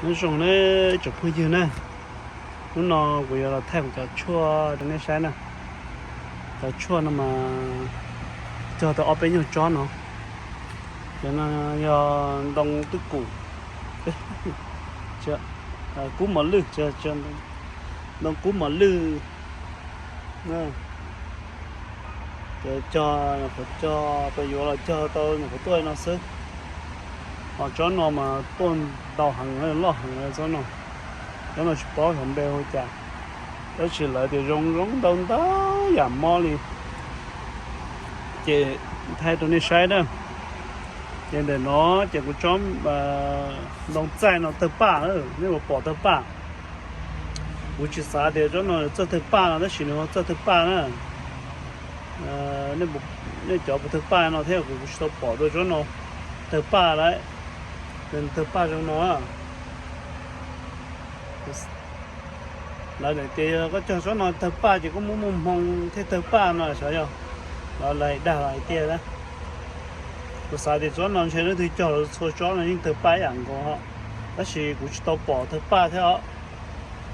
Nyob zoo nawb tsoom phooj ywg na, hnub no kuv yuav los thaij kuv cov tshuaj rau nej saib na. Cov tshuaj no mas cog tau ob peb nyuag tsob no. Cov no yog ntoo twj kum, kub mos lwj, ntoo kub mos lwj. Ces cog nyuam qhuav cog, peb yuav los cog tau nyuam qhuav tuaj no xwb. Ho tsob no mas tuaj ntau heev, loj heev tsob no. Tsob no tsis paub xyov npe hu cas, tab sis lawv tias zoo zoo ntau ntau yam mob li. Ces thaij rau nej saib na. Ces ntawm no ces kuv tsob ntoo txaij no tawg paj, nej puas pom tawg paj? Kuv tsis xav tias tsob no txawj tawg paj no, tab sis nws ho txawj tawg paj na. Nej cov puas tawg paj no thiab, kuv tsis tau pom dua tsob no tawg paj lawm. Tawg paj zoo no. Lawv tias yog koj cog tsob no tawg paj ces koj muaj muaj hmoo thiaj tawg paj no xyov yog, los lawv dag los hais tiag na. Kuv xav tias tsob no ntshe leej twg cog los txhua tsob no yeej tawg paj ib yam nkaus, tab sis kuv tsis tau pom tawg paj thiab os.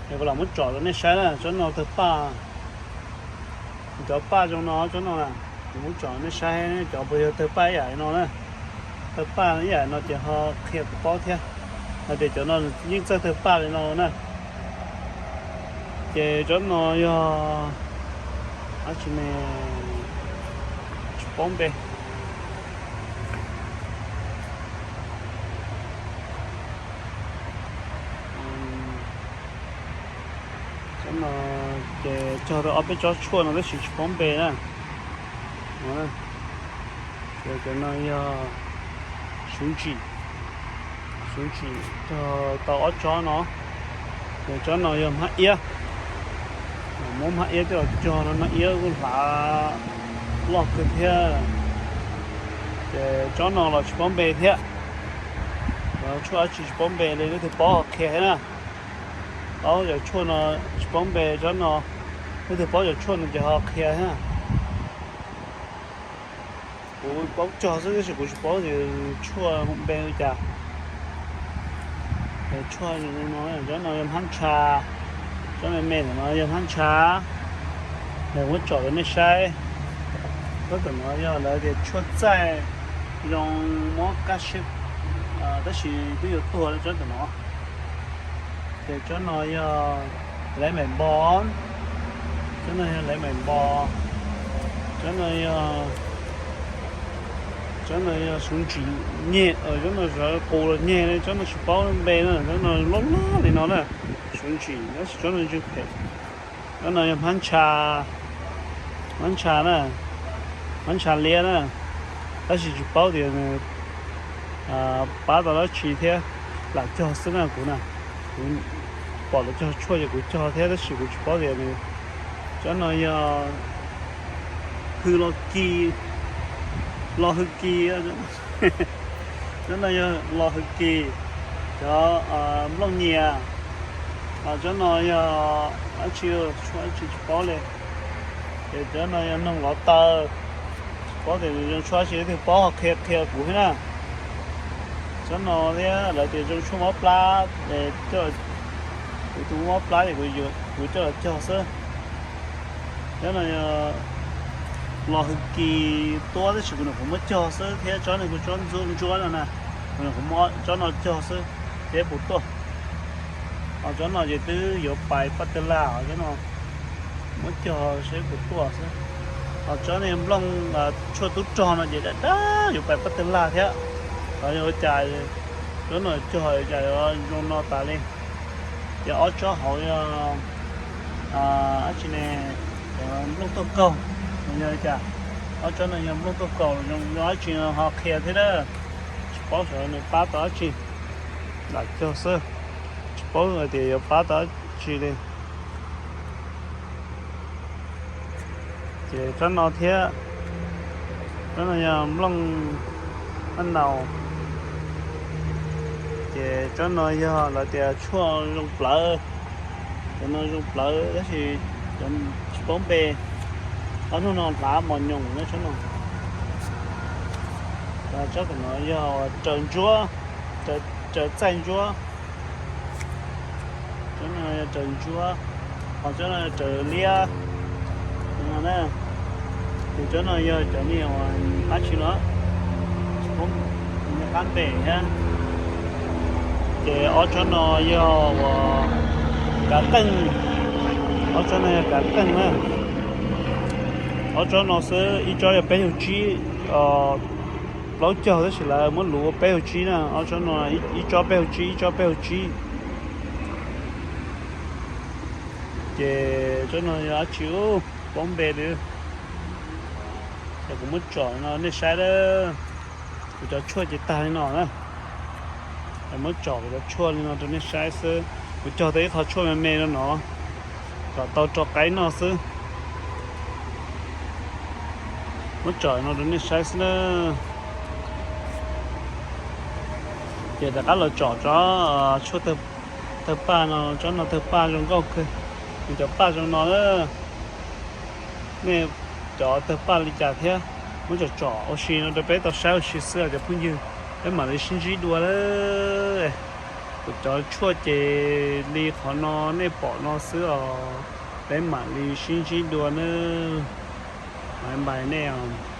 Es kuv lam muab tsom rau nej saib na, tsob no tawg paj, cov paj zoo no, tsob no na, kuv muab tsom nej saib cov puas yog tawg paj ib yam no na. Tawg paj ib yam no ces ho qhia kuv paub thiab, hais tias cov no yeej txawj tawg paj li no na. Ces tsob no yog dab tsi ne, tsis paub npe. Tsob no ces cog tau ob peb tsob tshuaj no tab sis tsis paub npe na. Ces cov no yog suv ntsim, suv ntsim cog tau ob tsob no. Ces tsob no yog hmab iab, muab hmab iab coj los cog rau, hmab iab kuj hlav loj kawg thiab. Ces tsob no los tsis paub npe thiab. Tshuaj dab tsi tsis paub npe li, leej twg paub qhia thiab na. Paub cov tshuaj no tsis paub npe tsob no, leej twg paub cov tshuaj no ces ho qhia thiab. Kuv paub cog xwb tab sis kuv tsis paub tias tshuaj npe li cas. Tshuaj no, tsob no yog hmab ntsha, tsob me me ntawm no yog hmab ntsha. Kuv muab tsom rau nej saib. Tsob ntawm no yog lawv tias tshuaj txaij, zoo mob kaj siab, tab sis twb yuav tuag tsob ntawm no. Ces tsob no yog laiv maim npo, tsob no yog laiv maim npo, tsob no yog, tsob no yog suv ntsim nyeg, tsob no suav qus los nyeg li, tsob no tsis paub npe na, tsob no loj loj li no na, suv ntsim tab sis tsob no ntsw phem. Tsob no yog hmab ntsha, hmab ntsha na, hmab ntsha liab na, tab sis tsis paub tias nws pab tau dab tsi thiab, lam cog xwb na kuv na. Kuv pom lawv cog tshuaj ces kuv cog thiab tab sis kuv tsis paub tias nws, tsob no yog hwj los kis, los hwj kis, tsob no yog los hwj kis, cov nplooj nyias, tsob no yog dab tsi, tshuaj dab tsi tsis paub li. Ces cov no yog noog lov taw, tsis paub tias zoo tshuaj dab tsi, leej twg paub ho qhia qhia kuv thiab na. Tsob no thiab lawv tias zoo tshuaj mob plab, kuv tus mob plab ces kuv coj los cog xwb. Tsob no yog los hwj kis tuab tab sis kuv nyuam qhuav muab cog xwb thiab, tsob no kuv tsob ntsuab no na, kuv nyuam qhuav muab tsob no cog xwb thiab puas tuaj. Ho tsob no ces twb yuav pais paj tawg lag, tsob no muab cog seb puas tuaj xwb. Ho tsob no nplooj tshuaj tub rog no ces dab dab yuav pais paj tawg lag thiab. Ho yog ua cas tsob no cog cas yuav zoo no tas li. Ces ob tsob hauv yog dab tsi ne, nplooj tuaj kaug, yog cas ob tsob no yog nplooj tuaj kaug zoo dab tsi ho qhia thiab na. Tsis paub xyov nws pab tau dab tsi, lam cog xwb, tsis paub hais tias yuav pab tau dab tsi li. Ces tsob no thiab, tsob no yog nplooj hab naus. Ces tsob no yog lawv tias tshuaj zoo plawv, cov no zoo plawv tab sis tsis paub npe. Ob hnub no hlav mos nyoos na tsob no. Tsob tam no yog raws ntsuab, raws txaij ntsuab. Cov no yog raws ntsuab, ho cov no yog raws liab no na. Ces cov no yog cov niag uas pab tsis no, niag qab npem thiab. Ces ob tsob no yog uas kav qeej, ob tsob no yog kav qeej na. Ob tsob no xwb, ib tsob yog peb caug tsib, plaub caug tab sis lawv muab luv ua peb caug tsib na. Ob tsob no ib tsob peb caug tsib, ib tsob peb caug tsib. Ces tsob no yog dab tsi ub, paub npe li. Ces kuv muab tsom no nej saib lawm. Kuv cov tshuaj ces tag li no na. Muab tsom kuv cov tshuaj li no rau nej saib xwb. Kuv cog tau ib qho tshuaj me me no no, kom tau rau qaib noj xwb. Muab tsom no rau nej saib xwb na. Ces rov qab los tsom tsob tshuaj tawg paj no, tsob no tawg paj zoo nkauj kawg. Nws cov paj zoo no na. Nej cov tawg paj li cas thiab, muab tsom tsom ua si no rau peb tau saib ua si xwb os cov phooj ywg. Peb mam li sib ntsib dua lawm. Kuv cov tshuaj ces li qhov no nej pom no xwb os. Peb mam li sib ntsib dua nawb. Bye bye nej os.